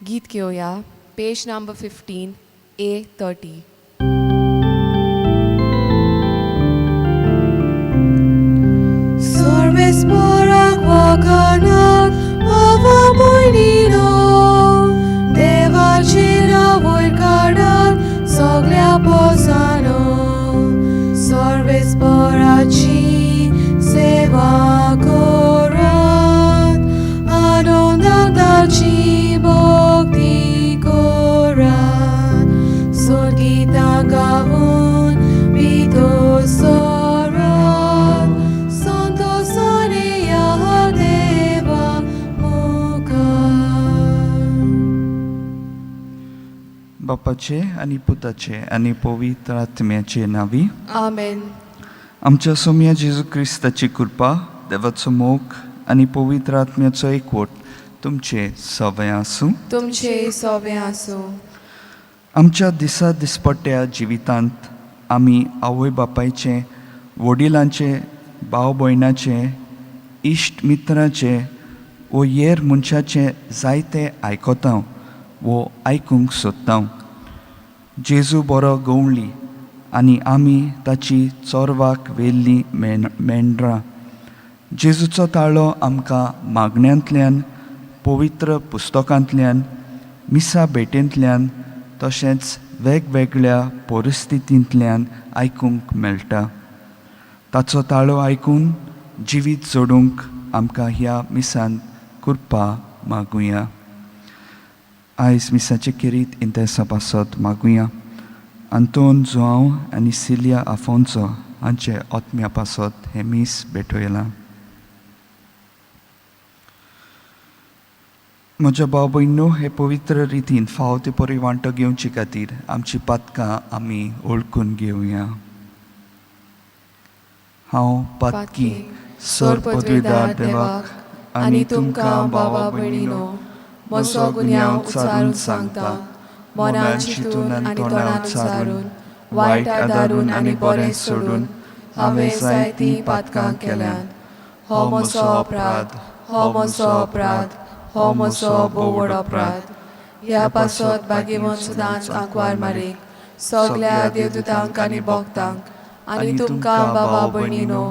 गीत घेवया, पेज number 15, A 30. सर्वेस्पराक वाखाणात भावा भयणीनो, देवाचें नांव वयर काडात सगळ्या पोसानो. सर्वेस्पराची सेवा करात, आनंदान ताची भक्ती करात, सोदगितां गावन भितर सरात, संतोषान या देवा मुखार. बापाचे आनी पुताचे आनी पवित्र आत्म्याचे नांवी. आमेन. आमच्या सोम्या जेजू क्रिस्ताची कृपा, देवाचो मोग आनी पवित्र आत्म्याचो एकवट तुमचे सवय आसूं. तुमचे सोबें आसूं. आमच्या दिसा दिसपट्ट्या जिवितांत आमी आवय बापायचे, वडिलांचे, भाव भयणाचे, इश्ट मित्रांचे वो हेर मनशाचे जायते आयकता वो आयकूंक सोदता. जेजू बरो गवळी आनी आमी ताची चोरवाक व्हेल्लीं मेंढरां. जेजूचो ताळो आमकां मागण्यांतल्यान, पवित्र पुस्तकांतल्यान, मिसा भेटेंतल्यान तशेंच वेगवेगळ्या परिस्थितींतल्यान आयकूंक मेळटा. ताचो ताळो आयकून जिवीत जोडूंक आमकां ह्या मिसान कृपा मागुया. आयज मिसाचे खेरीत इंतेसा पासत मागुया आंतोन जुआंव आनी सिलिया आफोन्सो हांचे आत्म्या पासत हें मीस भेटयलां. म्हज्या भाव भयणींनो, हे पवित्र रितीन फावो ते परी वांटो घेवचे खातीर आमची पातकां आमी वळखून घेवया. हांव पातकी सर पदवीदार देवाक आनी तुमकां भावा भयणीनो म्हजो गुन्यांव उच्चारून सांगता. मनान चिंतून आनी तोंडान उच्चारून, वायट आदारून आनी बरें सोडून हांवें जायतीं पातकां केल्यांत. हो म्हजो अपराध, हो म्हजो अपराध, हो म्हजो भोव व्हड अपराध. ह्या पासत भाग्यवंत सदांच आंकवार मारीक, सगल्या देवदूतांक आनी भक्तांक आनी तुमकां बाबा भयणीनो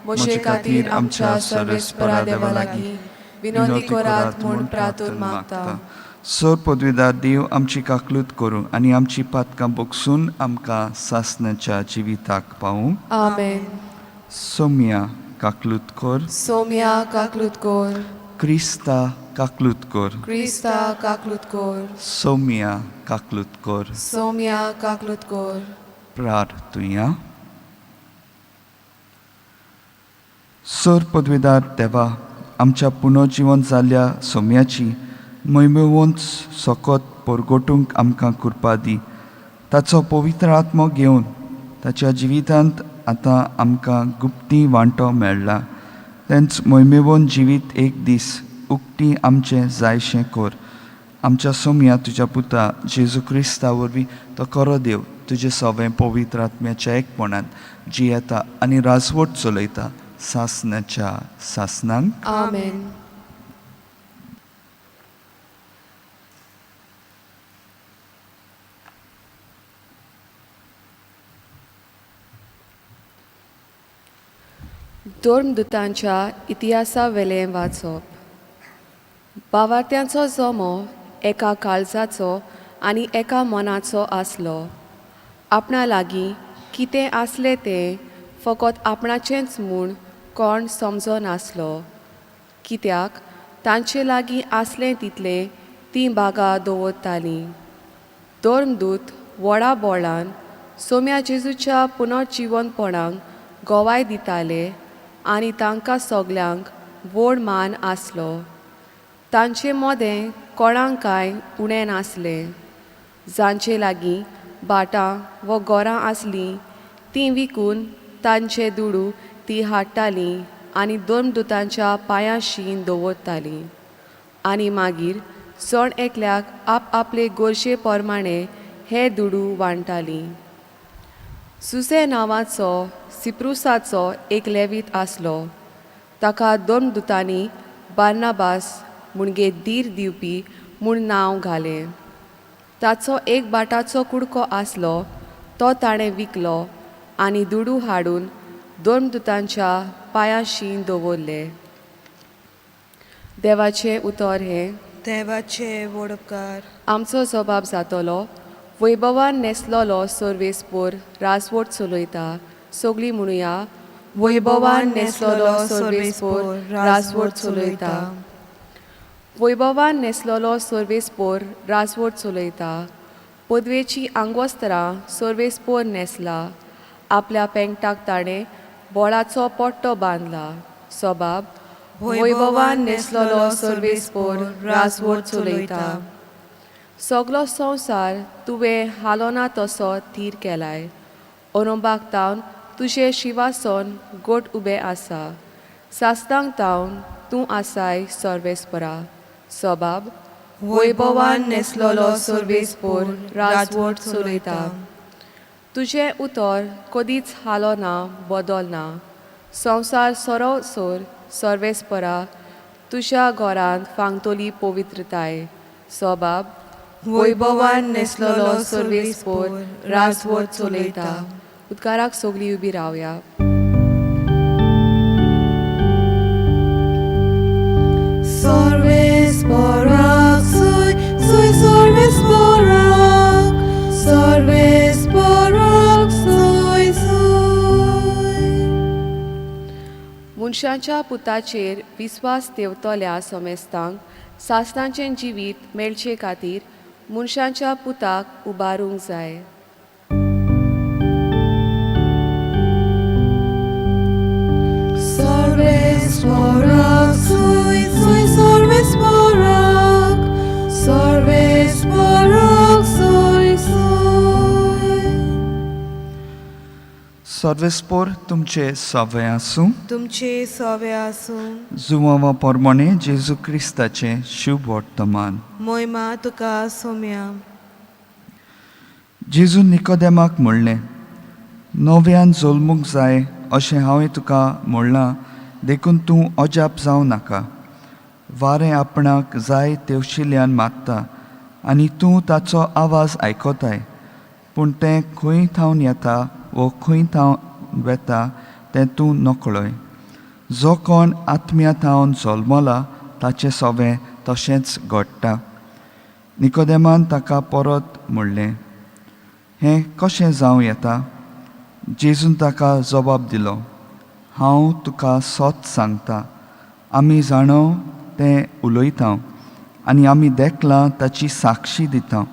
म्हजे खातीर आमच्या सर्वेस्परा देवा लागीं विनंती करात म्हूण प्रार्थून मागता. सर पदवीदार देव आमची काकलूत करूं आनी आमची पातकां बोगसून आमकां सासणाच्या जिविताक पावूं. आमेन. सोम्या काकलूत कर. सोम्या काकलूत कर. क्रिस्ता काकलूत कर. क्रिस्ता काकलूत कर. सोम्या काकलूत कर. सोम्या काकलूत कर. प्रार्थुया. सर पदवीदार देवा, आमच्या पुनर्जिवन जाल्ल्या सोम्याची महिमेवंत सोकोत परगटूंक आमकां कृपा दी. ताचो पवित्र आत्मो घेवन ताच्या जिवितांत आतां आमकां गुप्ती वांटो मेळ्ळा, तेंच महिमेवंत जिवीत एक दीस उक्ती आमचें जायशें कर. आमच्या सोम्या तुज्या पुता जेजू क्रिस्ता वरवीं, तो खरो देव, तुजें सवें पवित्र आत्म्याच्या एकपणांत जियेता आनी राजवट चलयता सासणाच्या सासणांक. आमेन. धर्मदूतांच्या इतिहासा वेलें वाचप. भावार्थ्यांचो जमो एका काळजाचो आनी एका मनाचो आसलो. आपणा लागीं कितें आसलें तें फकत आपणाचेंच म्हूण कोण समजनासलो, कित्याक तांचे लागीं आसलें तितलें तीं बागा दवरतालीं. धर्मदूत व्हडा बोळान सोम्या जेजूच्या पुनर्जिवनपणाक गवाय दिताले आनी तांकां सगल्यांक व्हड मान आसलो. तांचे मदें कोणाक कांय उणें नासलें. जांचे लागीं भाटां वो गोरां आसलीं तीं विकून तांचे दुडू ती हाडटालीं आनी धर्मदूतांच्या पांयांशी दवरतालीं आनी मागीर जण एकल्याक आप आपले गरजे प्रमाणे हे दुडू वांट्टालीं. सुसे नांवाचो सिप्रुसाचो एक लेवीत आसलो. ताका धर्मदूतांनी बार्नाबास म्हणजे धीर दिवपी म्हूण नांव घालें. ताचो एक बाटाचो कुडको आसलो तो ताणें विकलो आनी दुडू हाडून धर्मदुतांच्या पांयांशी दवरले. देवाचें उतर हें. देवाचे वडपकार. आमचो जबाब जातलो, वैभवान नेसलोलो सर्वेस्पोर राजवट चलयता. सगळीं म्हणुया, वैभवान नेसलोलो सर्वेस्पोर राजवट चलयता. वैभवान नेसलोलो सर्वेस्पोर राजवट चलयता. पदवेची आंगवस्त्रां सर्वेस्पोर न्हेसला. आपल्या पेंगटाक ताणें बोळाचो पट्टो बांदला. सबाब, वैभवान न्हेसलोलो सर्वेस्पोर राजवट चलयता. सगलो संवसार तुवें हालोना तसो थीर केलाय. अरंबाक तावन तुजें शिवासन गोट उबें आसा. सासणांक तावन तूं आसाय सर्वेस्परा. सबाब, वैभवान न्हेसलोलो सर्वेस्पोर राजवट चलयता. तुजें उतर कदीच हालोना बदलना. संवसार सरोसर सर्वेस्परा तुज्या घरांत फांगतली पवित्रताय. सबाब, वैभवान न्हेसलोलो सर्वेस्पोर राजवट चलयता. उदकाराक सगळीं उबी रावया. सर्वेस्पराक सुय सुय सर्वेस्पराक, सर्वेस्पराक सुय सुय. मनशाच्या पुताचेर विस्वास देंवतल्या समेस्तांक सासणाचें जिवीत मेळचे खातीर मनशाच्या पुताक उबारूंक जाय. सर्वेस्पराक सुय सुय सर्वेस्पराक, सर्वेस्पराक सुय सुय. सर्वेस्पोर तुमचे सवे आसूं. तुमचे सवे आसूं. जुवावा प्रमाणे जेजू क्रिस्ताचें शुभ वर्तमान. मोयमा तुका सोम्या. जेजून निकोदेमाक म्हणलें, नव्यान जल्मूंक जाय अशें हांवें तुका म्हणलां देखून तूं अजाप जावं नाका. वारें आपणाक जाय तेवशिल्यान मारता आनी तूं ताचो आवाज आयकताय, पूण तें खंय थावन येता वो खंय थावन वेता तें तूं नकळय. जो कोण आत्म्या थावन जल्मला ताचें सवें तशेंच घडटा. निकोदेमान ताका परत म्हणलें, हें कशें जावं येता? जेजून ताका जबाब दिलो, हांव तुका सत सांगता, आमी जाणो तें उलयता आनी आमी देखलां ताची साक्षी दिता,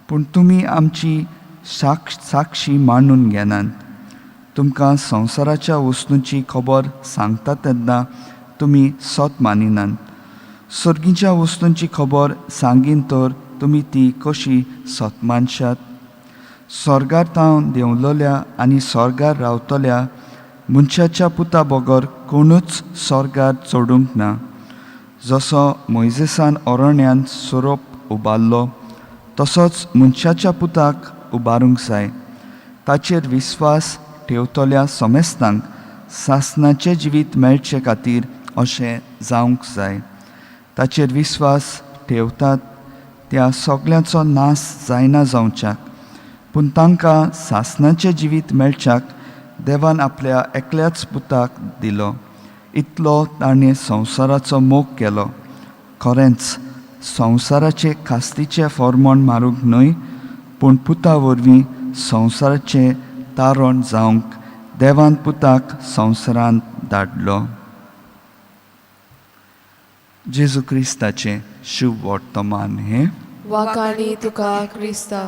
पूण तुमी आमची साक्षी मांडून घेनात. तुमकां संवसाराच्या वस्तूंची खबर सांगता तेन्ना तुमी सत मानिनात. सर्गीच्या वस्तूंची खबर सांगीन तर तुमी ती कशी सत मानशात? स्वर्गार तावन देंवलोल्या आनी स्वर्गार रावतल्या मनशाच्या पुता बगर कोणूच स्वर्गार चडूंक ना. जसो मोयजेसान अरण्यांत सोरोप उबारलो तसोच मनशाच्या पुताक उबारूंक जाय. ताचेर विस्वास ठेवतल्या समेस्तांक सासणाचें जिवीत मेळचे खातीर अशें जावंक जाय. ताचेर विस्वास ठेवतात त्या सगळ्यांचो नाश जायना जावच्याक, पूण तांकां सासणाचें जिवीत मेळच्याक देवान आपल्या एकल्याच पुताक दिलो. इतलो ताणें संवसाराचो मोग केलो. खरेंच संवसाराचे खास्तीचें फॉर्मोण मारूंक न्हय, पूण पुता वरवीं संवसाराचें तारण जावंक देवान पुताक संवसारांत धाडलो. जेजू क्रिस्ताचें शुभ वर्तमान हें. वाखाणी तुका क्रिस्ता.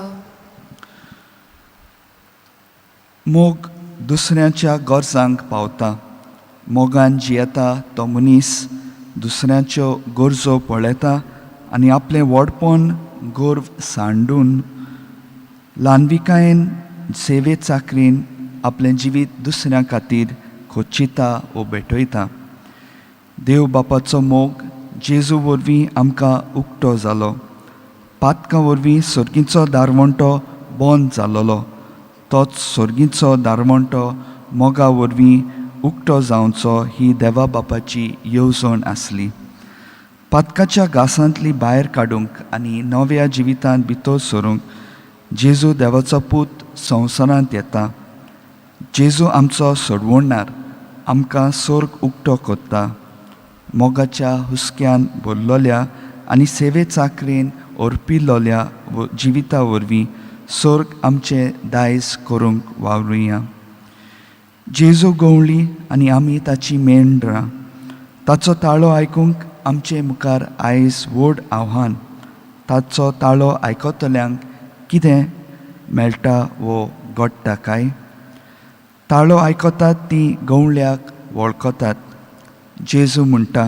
मोग दुसऱ्यांच्या गरजांक पावता. मोगान जियेता तो मनीस दुसऱ्यांच्यो गरजो पळयता आनी आपलें व्हडपण गर्व सांडून ल्हानविकायेन सेवे चाकरीन आपलें जिवीत दुसऱ्यां खातीर खोचिता वो भेटयता. देव बापाचो मोग जेजू वरवीं आमकां उक्तो जालो. पातकां वरवीं सर्गीचो दारवंटो बंद जालोलो, तोच सर्गीचो दारवंटो मोगा वरवीं उक्तो जावचो ही देवा बापाची येवजण आसली. पातकाच्या घासांतली भायर काडूंक आनी नव्या जिवितांत भितर सरूंक जेजू देवाचो पूत संवसारांत येता. जेजू आमचो सोडवणणार आमकां सोर्ग उक्तो कोत्ता. मोगाच्या हुस्क्यान भरलोल्या आनी सेवे चाकरेन ओरपिल्लोल्या जिविता वरवीं सोर्ग आमचें दायज करूंक वावरुया. जेजू गवळी आनी आमी ताची मेंढरां. ताचो ताळो आयकूंक आमचे मुखार आयज व्हड आव्हान. ताचो ताळो आयकतल्यांक कितें मेळटा वो घडटा काय? ताळो आयकतात ती गवळ्याक वळखतात. जेजू म्हणटा,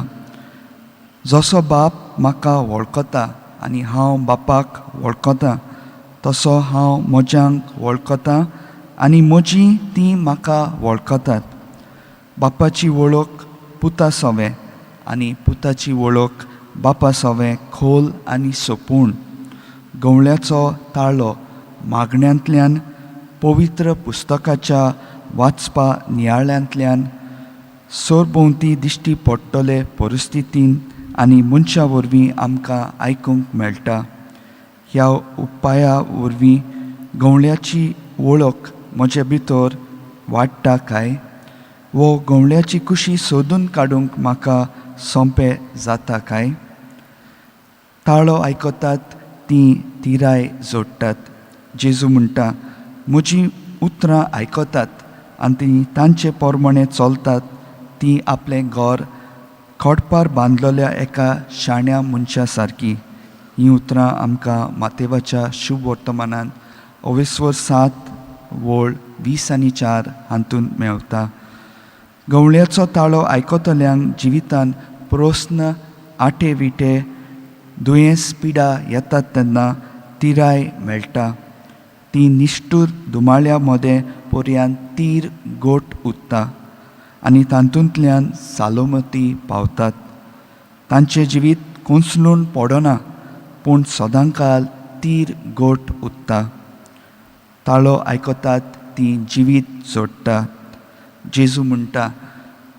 जसो बाप म्हाका वळखता आनी हांव बापाक वळखता तसो हांव म्हज्यांक वळखता आनी म्हजी ती म्हाका वळखतात. बापाची वळख पुता सवें आनी पुताची वळख बापा सवें खोल आनी सोपूण. गवळ्याचो ताळो मागण्यांतल्यान, पवित्र पुस्तकाच्या वाचपा नियाळ्यांतल्यान, सरभोंवती दिश्टी पडटले परिस्थितीन आनी मनशा वरवीं आमकां आयकूंक मेळटा. ह्या उपाया वरवीं गवळ्याची वळख म्हजे भितर वाडटा काय वो गवळ्याची कुशी सोदून काडूंक म्हाका सोंपें जाता काय? ताळो आयकतात ती तिराय जोडटात. जेजू म्हणटा, म्हजीं उतरां आयकतात आनी ती तांचे प्रमाणे चलतात ती आपलें घर खोडपार बांदलेल्या एका शाण्या मनशा सारकी. हीं उतरां आमकां मातेवाच्या शुभ वर्तमानान अवेस्वर 7 वळ 20 आनी 4 हातूंत मेवता. गवळ्याचो ताळो आयकतल्यांक जिवितान प्रस्न, आटे विटे, दुयेंस, पिडा येतात तेन्ना तिराय मेळटा. ती निश्ठूर दुमाळ्या मदें पर्यान तीर गोट उरता आनी तातूंतल्यान सालोमती पावतात. तांचें जिवीत कोंसळून पडना पूण सदांकाल तीर गोट उरता. ताळो आयकतात ती जिवीत जोडटात. जेजू म्हणटा,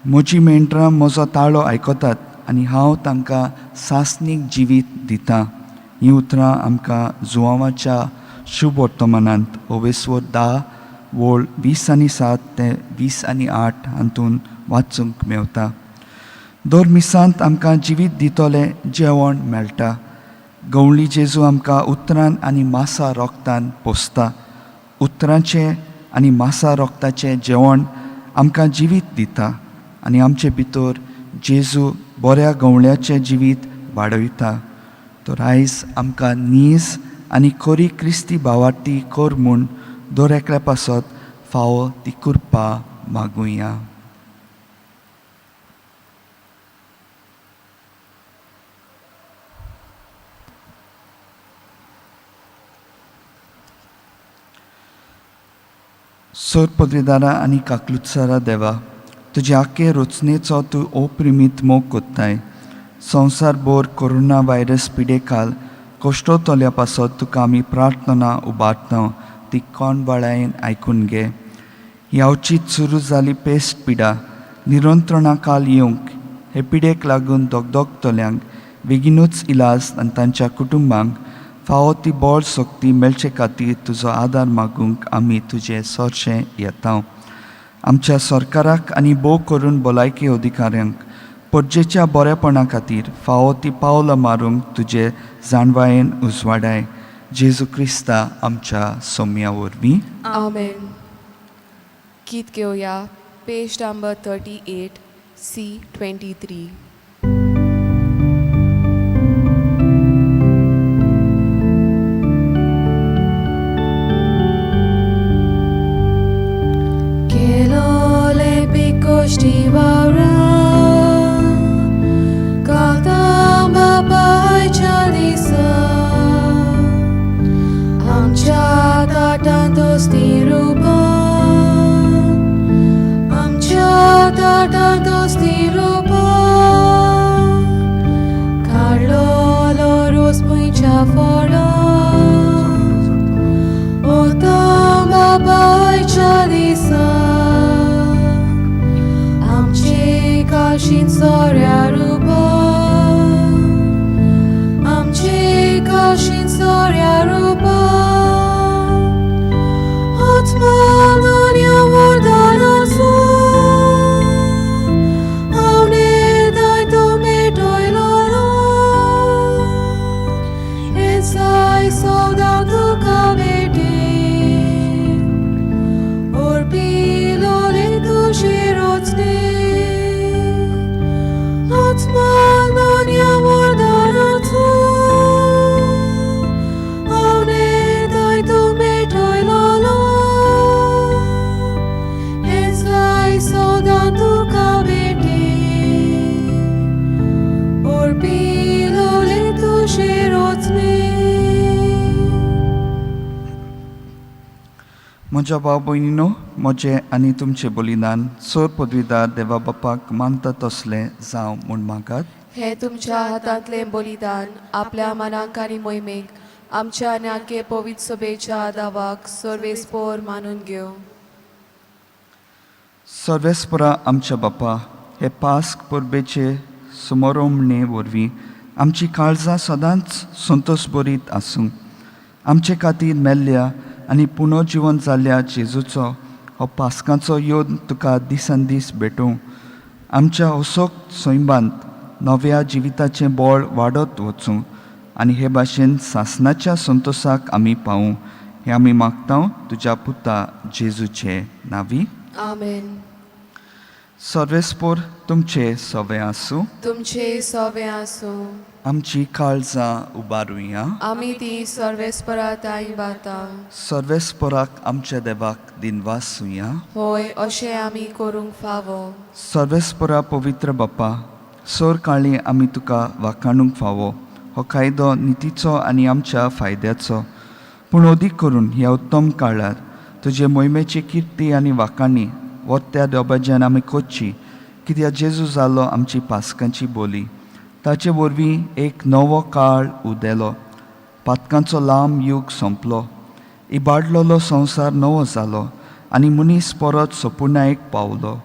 म्हजी मेंढरां म्हजो ताळो आयकतात आनी हांव तांकां सासणीक जिवीत दितां. हीं उतरां आमकां जुवांवाच्या शुभ वर्तमानांत ओवेस्वर 10 वळ 20 आनी 7 ते 20 आनी 8 हातूंत वाचूंक मेवता. दर मिसांत आमकां जिवीत दितलें जेवण मेळटा. गवळी जेजू आमकां उतरान आनी मासा रोगतान पोसता. उतरांचें आनी मासा रोगताचें जेवण आमकां जिवीत दिता आनी आमचे भितर जेजू बऱ्या गवळ्याचें जिवीत वाडयता. तर आयज आमकां नीज आनी खरी क्रिस्ती भावार्थी कर म्हूण दर एकल्या पासत फावो ती कृपा मागुया. सोर पदवीदारा आनी काकलुत्सारा देवा, तुजे आखे रचनेचो तूं अप्रिमीत मोग कोत्ताय. संवसार भर कोरोना व्हायरस पिडेकाल कश्टोतल्या पासत तुका आमी प्रार्थना उबारता, ती कोण बाळायेन आयकून घे. ह्यावचीत सुरू जाली पेस्ट पिडा निरंत्रणा काल येवंक हे पिडेक लागून दगदगतल्यांक बेगीनूच इलाज आनी तांच्या कुटुंबांक फावो ती बळ शक्ती मेळचे खातीर तुजो आदार मागूंक आमी तुजे सरशें येता. आमच्या सरकाराक आनी भोव करून भलायकी अधिकाऱ्यांक परजेच्या बरेपणा खातीर फावो ती पावलां मारूंक तुजे जाणवायेन उजवाडाय. जेजू क्रिस्ता आमच्या सोम्या वरवीं. आमेन. गीत घेवया पेज number 38 C 23. Kelole pikoshti wara Katamba pai chalisa Amcha tatantos tirupa Amcha tatantos tirupa Carlolo ros puicha fora Otamba pai chalisa Amche kashin soria rupa. तूच म्हाल दोनया वरदानाचो हांव निर्दय तूं भेटयलोलो हेंच जाय सदां तुका भेटी ओरपिलोले तुजें रोचणे. म्हज्या भाव भयणीनो, म्हजें आनी तुमचें बलिदान सोर पदवीदार देवा बापाक मानता तसलें जावं म्हूण मागात. हे तुमच्या हातांतलें बलिदान आपल्या मनाक आनी मोहिमेक आमच्या आनी आखे पवित्र सभेच्या दावाक सर्वेस्पोर मानून घेवं. सर्वेस्परा आमच्या बापा, हे पास्क परबेचे समरोमणे वरवीं आमची काळजां सदांच संतोश बरीत आसूं. आमचे खातीर मेल्ल्या आनी पुनर्जिवन जाल्ल्या जेजूचो हो पास्कांचो योद तुका दिसान दीस भेटूं. आमच्या असोक सैमांत नव्या जिविताचें बळ वाडत वचूं आनी हे भाशेन सासनाच्या संतोशाक आमी पावूं, हें आमी मागता तुज्या पुता जेजूचे नांवी. आमेन. सर्वेस्पोर तुमचे सवे आसूं. तुमचे सोवे आसूं. आमची काळजां उबारुया. आमी ती सर्वेस्परा ताई वाता. सर्वेस्पराक आमच्या देवाक दिनवासुया. होय, अशें आमी करूंक फावो. सर्वेस्परा पवित्र बापा, सोर काळी आमी तुका वाखाणूंक फावो. हो कायदो नितीचो आनी आमच्या फायद्याचो, पूण अदीक करून ह्या उत्तम काळार तुजे मोहिमेची किर्ती आनी वाखाणी वत्या दोबाज्यान आमी करची, कित्याक जेजू जालो आमची पास्कांची बोली. ताचे वरवीं एक नवो काळ उदेलो, पातकांचो लांब यूग सोंपलो, इबाडलोलो संवसार नवो जालो आनी मनीस परत सोपुर्णायेक पावलो.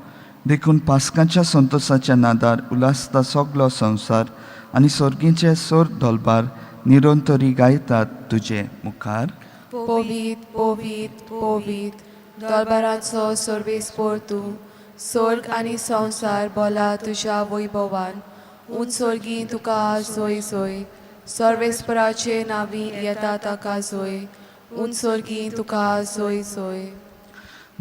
देखून पास्कांच्या संतोशाच्या नादार उल्हासता सगलो संवसार आनी सर्गीचे सोर दलबार निरंतरी गायतात तुजे मुखार. पवीत पवीत पवीत दरबाराचो सर्वेस्पोर तूं, स्वर्ग आनी संवसार बोला तुज्या वैभवान. उंच स्वर्गी तुका जोय जोय, सर्वेस्पराचे नांवी येता ताका जोय, उंच स्वर्गी तुका जोय जोय.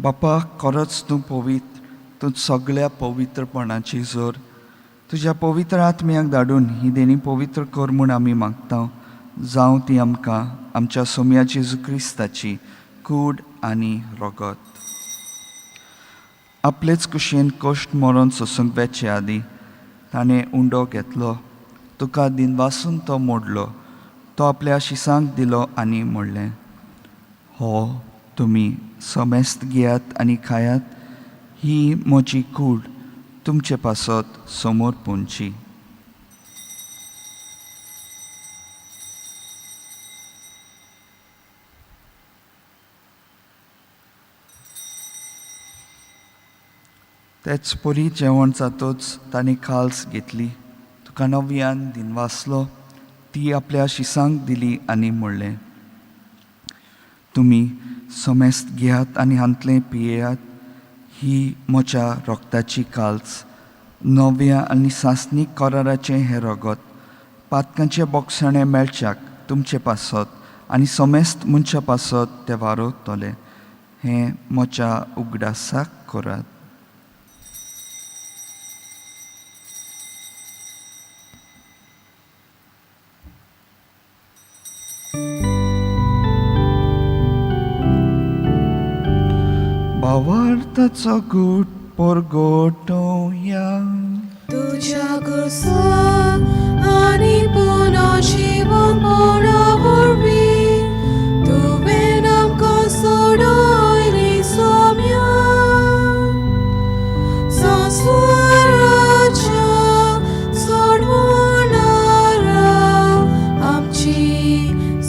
बापा, खरोच तूं पवित्र, तूं सगळ्या पवित्रपणाची जोर. तुज्या पवित्र आत्म्याक धाडून ही देणी पवित्र कर म्हूण आमी मागता. जावं ती आमकां आमच्या सोम्या जेजू क्रिस्ताची कूड आनी रगत. आपलेच कुशेन कश्ट मरण सोसूंक वेचे आदीं ताणें उंडो घेतलो, तुका दिनवासून तो मोडलो, तो आपल्या शिसांक दिलो आनी म्हणलें, हो तुमी समेस्त घेयात आनी खायात, ही म्हजी कूड तुमचे पासत समोर पुंची. तेच परी जेवण जातच ताणें काल्स घेतली, तुका नव्यान दिनवासलो, ती आपल्या शिसांक दिली आनी म्हणलें, तुमी समेस्त घेयात आनी हांतलें पियेयात, ही म्हज्या रगताची काल्स, नव्या आनी सासणीक कराराचें हें रगत, पातकांचें बोगसणें मेळच्याक तुमचे पासत आनी समेस्त मनशा पासत तें वारोवतलें. हें म्हज्या उगडासाक करात. भावार्थाचो गूट परगटोवया. तुज्या कुर्सा आनी पुनः जिवनपणा वरवीं तुवें आमकां सोडयली सोम्या. संवसाराच्या सोडवणारा आमची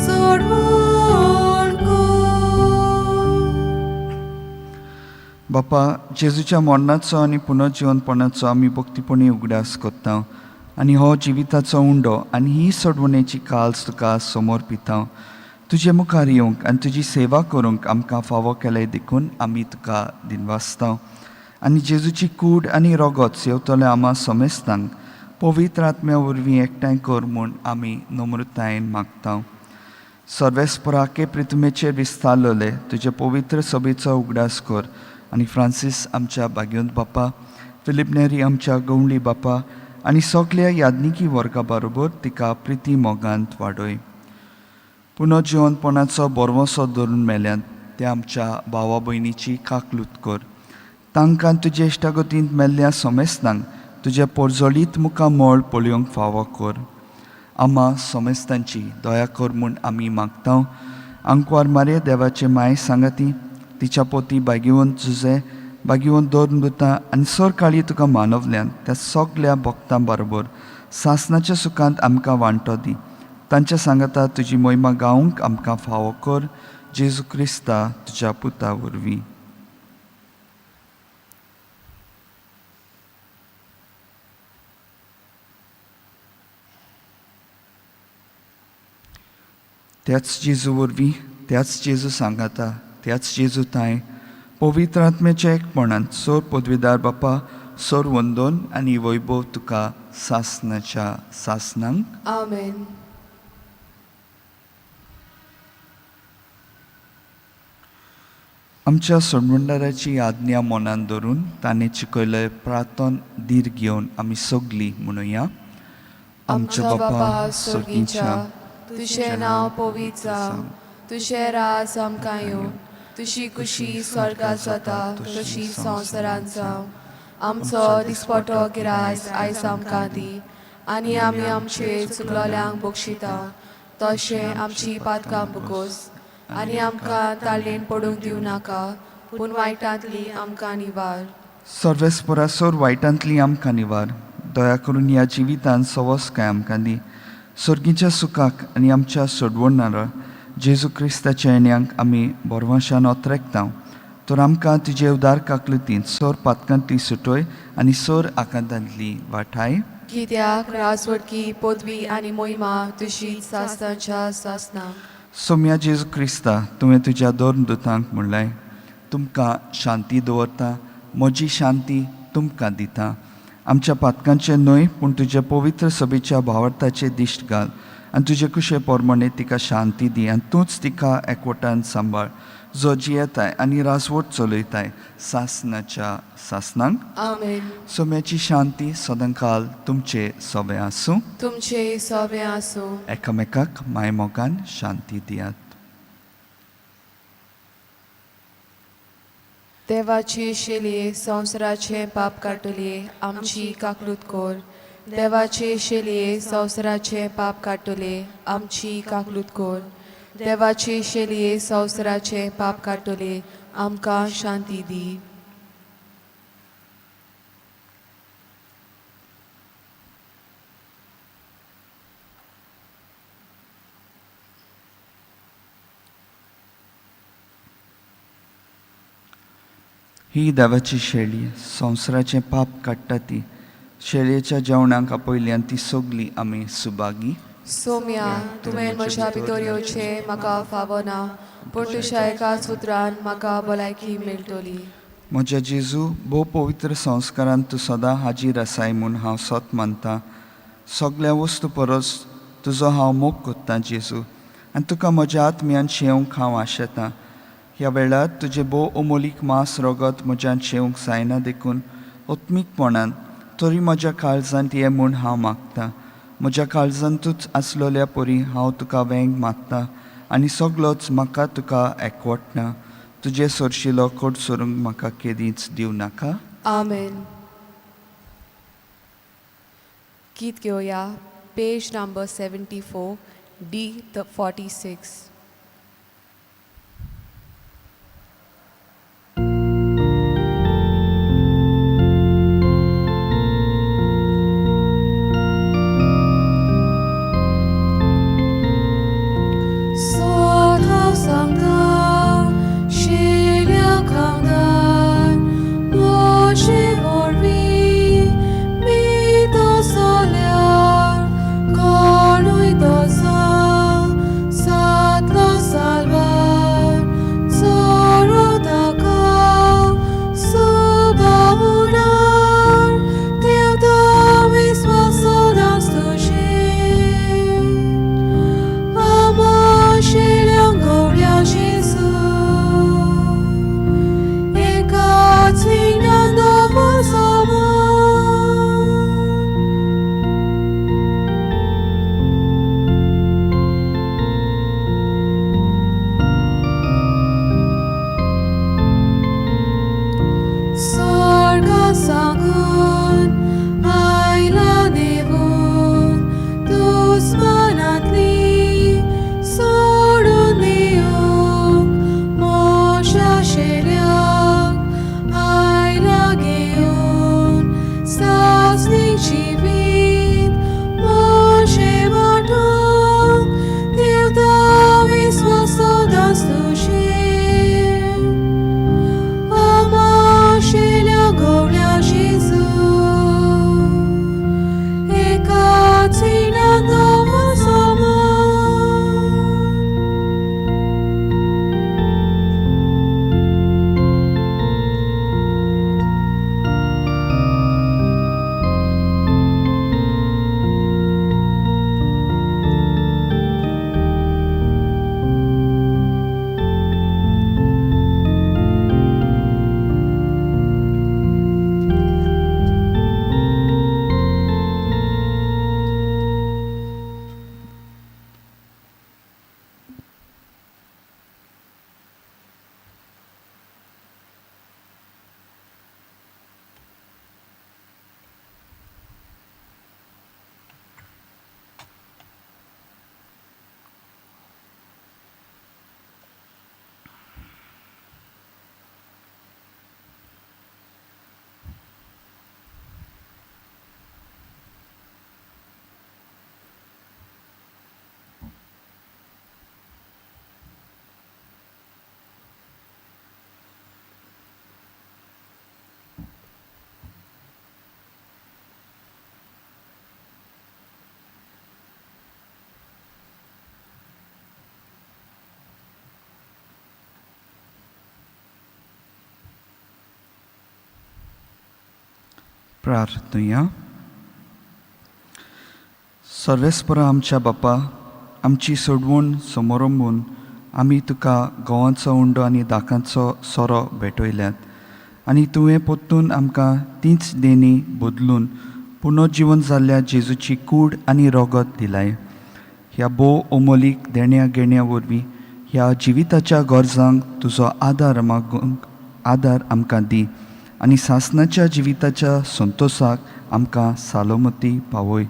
सोडवण कर. बापा, जेजूच्या मरणाचो आनी पुनर्जिवनपणाचो आमी भक्तीपणी उगडास करता आनी हो जिविताचो उंडो आनी ही सोडवणेची काल्स तुका समोर पिता. तुजे मुखार येवंक आनी तुजी सेवा करूंक आमकां फावो केलें देखून आमी तुका दिनवासता. आनी जेजूची कूड आनी रगत सेवतले आमा समेस्तांक पवित्र आत्म्या वरवीं एकठांय कर म्हूण आमी नम्रतायेन मागता. सर्वेस्पराके प्रितुमेचेर विस्तारलेले तुजे पवित्र सभेचो उगडास कर आनी फ्रांसीस आमच्या भाग्योंत बापा, फिलीप नेरी आमच्या गवंडी बापा आनी सगल्या याज्ञिकी वर्गा बरोबर तिका प्रिती मोगांत वाडय. पुनर्जिवनपणाचो बरवसो धरून मेल्यात त्या आमच्या भावा भयणीची काकलूत कर. तांकां तुजे इश्टागतींत मेल्ल्या सोमेस्तांक तुजें पोरजोलीत मुखामळ पळोवंक फावो कर. आमा सोमेस्तांची दया कर म्हूण आमी मागता. आंकवार मारे देवाचे माय सांगाती तिच्या पोती बागेवन जुजे बागेवन दोन दुता आनी सरकाळी तुका मानवल्यान त्या सगल्या भक्तां बरोबर सासनाच्या सुखांत आमकां वांटो दी. तांच्या सांगाता तुजी मोहिमा गावंक आमकां फावो कर. जेजू क्रिस्ता तुज्या पुता वरवीं. त्याच जेजू वरवीं, त्याच जेजू सांगाता, त्याच जेजू तांय पवित्र आत्म्याच्या एकपणान सोर पदवीदार बापा सोर वंदोन आनी वैभव तुका सासनाच्या सासनांक. आमेन. आमच्या सोडवणदाराची आज्ञा मनान धरून ताणें शिकयलें प्रार्थन धीर घेवन आमी सगलीं म्हणुया. आमच्या बापा स्वर्गीच्या, तुजें नांव पवित्र जावं, तुजें राज आमकां येवं, तुजी कुशी स्वर्गात जाता तशी संवसारांत जावं. आमचो दिसपटो गिरास आयज आमकां दी आनी आमी आमचे चुकलोल्यांक बक्षिता तशें आमची पातकां बुकोस आनी आमकां ताळेन पडूंक दिवं नाका, पूण वायटांतली आमकां निवार. सर्वेस्परा सोर वायटांतली आमकां निवार. दया करून ह्या जिवितान सवस काय आमकां दी. सर्गीच्या सुखाक आनी आमच्या सोडवणारा जेजू क्रिस्ताच्या येण्यांक आमी बरवाशान ओतरेकता. तर आमकां तुजे उदार काकलुतीन सोर पातकांतली सुटोय आनी सोर आकांतांतली वाठाय. कित्याक राजवटकी पदवी आनी मोहिमा तुजी सासनाच्या सासनाक. सोम्या जेजू क्रिस्ता, तुवें तुज्या दोन दुतांक म्हणलें, तुमकां शांती दवरता, म्हजी शांती तुमकां दिता. आमच्या पातकांचें न्हय पूण तुज्या पवित्र सभेच्या भावार्थाचें दिश्ट घाल आनी तुजे कुशे प्रमाणे तिका शांती दी आनी तूंच तिका एकवटान सांबाळ, जो जियेताय आनी राजवट चलयताय सासनाच्या सासनांक. आमेन. सोम्याची शांती सदांकाल तुमचे सोबे आसूं. तुमचे सोबे आसूं. एकामेकाक मायमोगान शांती दियात. देवाची शेलये संवसाराचें पाप काडटली आमची काकलूत कर. देवाचे शेलये संवसाराचें पाप काडटले आमची काकलूत कर. देवाचे शेलये संवसाराचें पाप काडटले आमकां शांती दी. ही देवाची शेळी संवसाराचें पाप काडटा ती शेळयेच्या जेवणाक आपयल्यान ती सगली आमी सुभागी. सोम्या, तुवें म्हज्या भितर येवचें म्हाका फावना, पूण तुज्या एकाच उतरान म्हाका भलायकी मेळटली. म्हज्या जेजू, भोव पवित्र संस्कारान तूं सदां हाजीर आसाय म्हूण हांव सत मानता. सगल्या वस्तू परस तुजो हांव मोग कोत्तां जेजू, आनी तुका म्हज्या आत्म्यान शेवंक हांव आशेतां. ह्या वेळार तुजें भोव अमोलीक मांस रगत म्हज्यान शेवंक जायना देखून आत्मीकपणान तरी म्हज्या काळजांत ये म्हूण हांव मागतां. म्हज्या काळजांतूच आसलोल्या परी हांव तुका वेंग मागता आनी सगलोच म्हाका तुका एकवटना. तुजे सरशिलो कोट सोरूंक म्हाका केदींच दिवं नाका. आमेन. गीत घेवया पेज नंबर 74 D 46. स्वता सांगता शिल्या खांदार म्हजे वरवीं मीत जाल्यार कोणूय तसो जातलो. प्रार्थनुया. सर्वेस्परा आमच्या बापा, आमची सोडवण समोरंबून आमी तुका गोवांचो उंडो आनी दाकांचो सोरो भेटयल्यात आनी तुवें परतून आमकां तीच देणी बदलून पुनर्जिवन जाल्ल्या जेजूची कूड आनी रोगत दिलाय. ह्या भोव अमोलीक देण्या घेण्या वरवीं ह्या जिविताच्या गरजांक तुजो आदार मागूंक आदार आमकां दी आनी सासणाच्या जिविताच्या संतोसाक आमकां सालोमती पावय.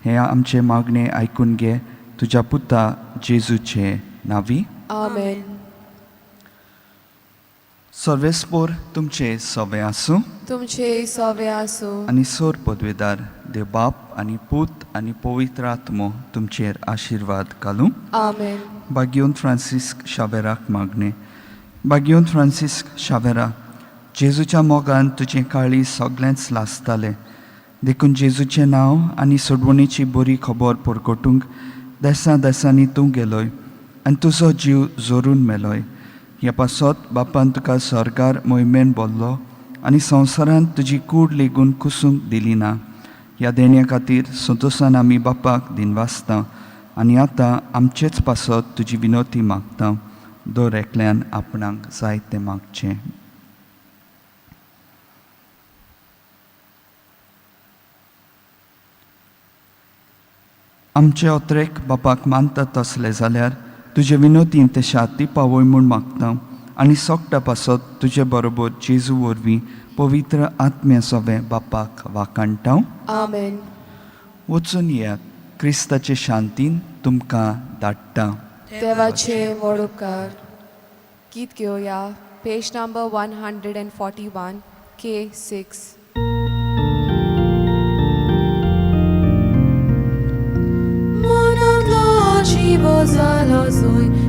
हें आमचें मागणें आयकून घे तुज्या पुता जेजूचे नांवी. आमेन. सर्वेस्पोर तुमचे सवे आसूं. तुमचे सवे आसूं. आनी सोर पदवेदार देव बाप आनी पूत आनी पवित्र आत्मो तुमचेर आशिर्वाद घालूं. आमेन. बागियोन फ्रांसीस्क शावेराक मागणें. बागियोन फ्रांसीस्क शावेरा, जेजूच्या मोगान तुजें काळीज सगळेंच लासतालें, देखून जेजूचें नांव आनी सोडवणेची बरी खबर परगटूंक देसां देसांनी तूं गेलोय आनी तुजो जीव जोरून मेलोय. ह्या पासत बापान तुका सरकार मोहिमेन बोल्लो आनी संवसारांत तुजी कूड लेगून कुसूंक दिली ना. ह्या देण्या खातीर संतोसान आमी बापाक दिनवासता आनी आतां आमचेच पासत तुजी विनवती मागता. दर एकल्यान आपणाक जाय तें मागचें. आमचे अत्रेक बापाक मानता तसले जाल्यार तुजे विनोतीन ते शाती पावय म्हूण मागता आनी सोकटा पासत तुजे बरोबर जेजू वरवीं पवित्र आत्म्या सोवें बापाक वाखाणटा. आमेन. वचून येयात. क्रिस्ताचे शांतीन तुमकां धाडटा. देवाचे व्हड उपकार. गीत घेवया पेज नंबर 141 K6. मनांतलो जीव जालो जोय.